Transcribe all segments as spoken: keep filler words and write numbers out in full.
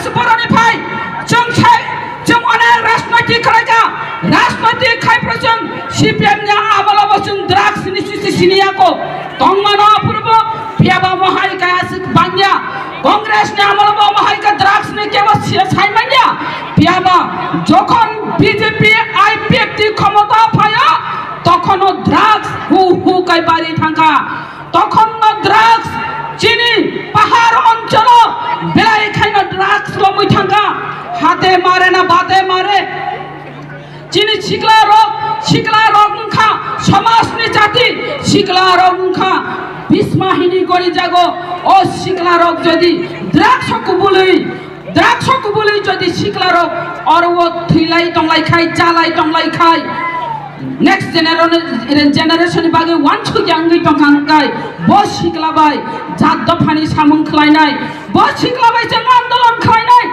Boroni phai, chwng sai, chwng onek rajnoitik khlaikha, rajnoitik khai phuru chwng C P M ni amolo bo chwng drugs ni sisi siniya ko, tongmano aphurubo, piyaba mohai kaya sik bangya, Congress ni amolo bo mohai ka drugs ni kebo si-, sai manya, piyaba jokhon B J P I P F T khomota phayo, tokhono drugs hu hu kai bari thangkha. Tokhonno drugs chini pahar oncholo belai khaino drugs lomwi thangkha. Hate mare na bate mare. Chini sikla rok, sikla rok wngkha somajni jati, sikla rok wngkha bisma hini gori jago. O sikla rok jodi drugs o kubului, drugs o kubului jodi sikla rok oro o thwilai tonglai khai, chalai tonglai khai, next genera-, generation ni bagwi wansuk ya wngwi tongkha hwnkhe bo sikla bai jat dophani samung khlainai, bo sikla bai chwng andolon khlainai,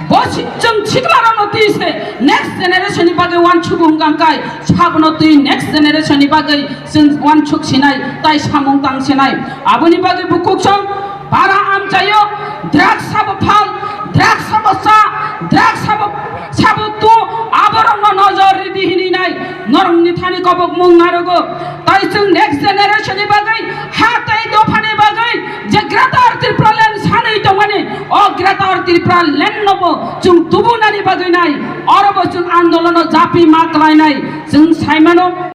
bo si-, chwng sikla rokno twi se next generation ni bagwi wansuk wngkha hwnkhe sabono twi next generation ni bagwi chwng wansuk sinai tai samung tang sinai. Aboni bagwi bukhuk song para amchaio, drugs sabo phal, drugs sabo cha, drugs sabo, sabo tu, aborokno nojor ridi hini nai, norokni thani kobokmung narogo. Tai chwng next generation ni bagwi, ha tei dophani bagwi, je Greater Tripura Land sanwi tongmani, o Greater Tripura Land no bo chwng tubunani bagwi nai, oro bo chwng andolono japi ma khlainai, chwng saimano.